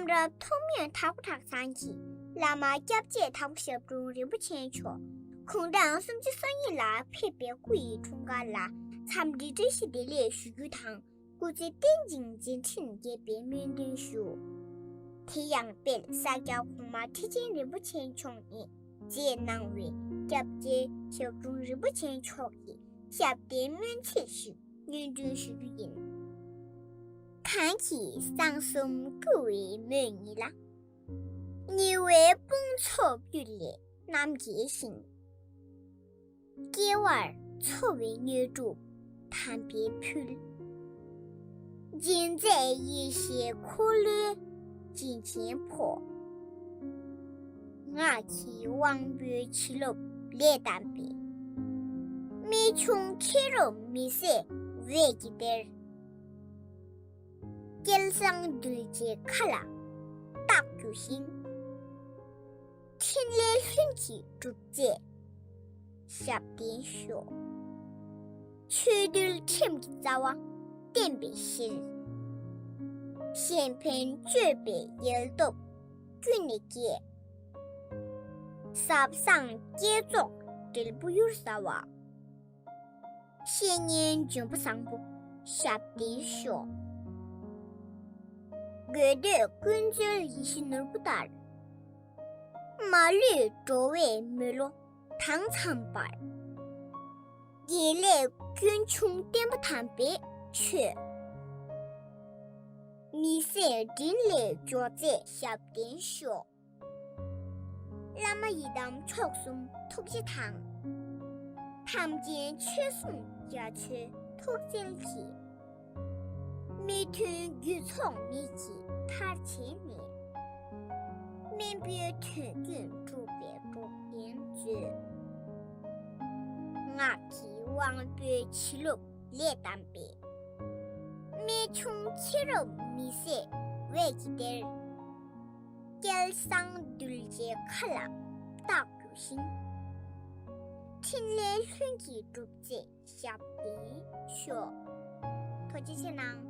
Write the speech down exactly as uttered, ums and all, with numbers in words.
རབ་ཐོགས་མེད་དྭགས་པོ་གྲྭ་ཚང་གི་བླ་མ་སྐྱབས་རྗེ་དྭགས་པོ་ཞབས་དྲུང་རིན་པོ་ཆེ་མཆོག་དགུང་གྲངས་སུམ་ཅུ་སོ་གཉིས་ལ་ཕེབས་པའི་སྐུ་ཡི་འཁྲུངས་སྐར་ལ་འཚམས་འདྲི་བཀྲ་ཤིས་བདེ་ལེགས་ཞུ་རྒྱུ་དང་། སྐུ་ཚེ་བརྟན་ཅིང་མཛད་འཕྲིན་རྒྱས་པའི་སྨོན་འདུན་ཞུ། དེ་ཡང་དཔལ་ས་སྐྱ་གོང་མ་ཁྲི་ཆེན་རིན་པོ་ཆེ་མཆོག་ནས་མཛད་གནང་བའི་སྐྱབས་རྗེ་ཞབས་དྲུང་རིན་པོ་ཆེ་མཆོག་གི་ཞབས་བརྟན་སྨོན་ཚིག་ཞིག་སྙན་སྒྲོན་ཞུ་རྒྱུ་ཡིན། གང་གིས་གསང་གསུམ་བསྐུལ་བའི་མོད་ཉིད་ལ། ཉེ་བའི་དཔུང་ཚོགས་དབུས་ལས་རྣམ་རྒྱལ་ཞིང་། སྐྱེ་བར་འཚོ་བའི་དངོས་གྲུབ་དམ་པའི་ཕུལ། འཛིན་མཛད་ཡེ་ཤེས་འཁོར་ལོའི་བྱིན་ཆེན་ཕོབ། སྔགས་ཀྱི་དབང་པོའི་བྱིན་རླབས་ལས་བརྟན་པའི། རྨད་བྱུང་མཁྱེན་རབ་མི་ཟད་འོད་ཀྱི་གཏེར། སྐལ་བཟང་གདུལ་བྱའི་མཁའ་ལ་རྟག་རྒྱུ་ཞིང་། ཕྲིན་ལས་ལྷུན་གྱིས་གྲུབ་མཛད་ཞབས་བརྟན་ཤོག། ཆོས་འདུལ་ཁྲིམས་ཀྱི་རྩ་བ་བརྟན་པའི་གཞིར། གཞན་ཕན་སྤྱོད་པའི་ཡལ་སྟོབས་ཀུན་ནས་རྒྱས། ཟབ་གསང་བསྐྱེད་རྫོགས་འབྲས་བུ་གཡུར་ཟ་བ། བཤེས་གཉེན་འཇོན་པོ་བཟང་པོ་ཞབས་བརྟན་ཤོག། དགོས་འདོད་ཀུན་སྩོལ་ཡིད་བཞིན་ནོར་བུ་ལྟར། མ་ལུས་འགྲོ་བའི་མེ་ལོང་དྭངས་འཚམ་པར། དགེ་ལེགས་ཀུན་འབྱུང་བསྟན་པ་དམ་པའི་ཆོས། མི་ཟད་དྲིན་ལས་འབྱོར་མཛད་ཞབས་བརྟན་ཤོག། བླ་མ་ཡི་དམ་མཆོག་གསུམ་ཐུགས་རྗེ་དང་། དམ་ཅན་ཆོས་སྲུང་རྒྱ་མཚོའི་ཐུགས་རྗེ་གིས། མི་མཐུན་རྒྱུ་ཚོགས་མེད་ཅིང་མཐར་ཕྱིན་ནས། དམན་པའི་དོན་ཀུན་གྲུབ་པའི་གྲོགས་དན་མཛོད། སྔགས་ཀྱི་དབང་པོའི་བྱིན་རླབས་ལས་བརྟན་པའི། རྨད་བྱུང་མཁྱེན་རབ་མི་ཟད་འོད་ཀྱི་གཏེར། སྐལ་བཟང་གདུལ་བྱའི་མཁའ་ལ་རྟག་རྒྱུ་ཞིང་། ཕྲིན་ལས་ལྷུན་གྱིས་གྲུབ་མཛད་ཞབས་བརྟན་ཤོག། ཐུགས་རྗེ་ཆེ་གནང་།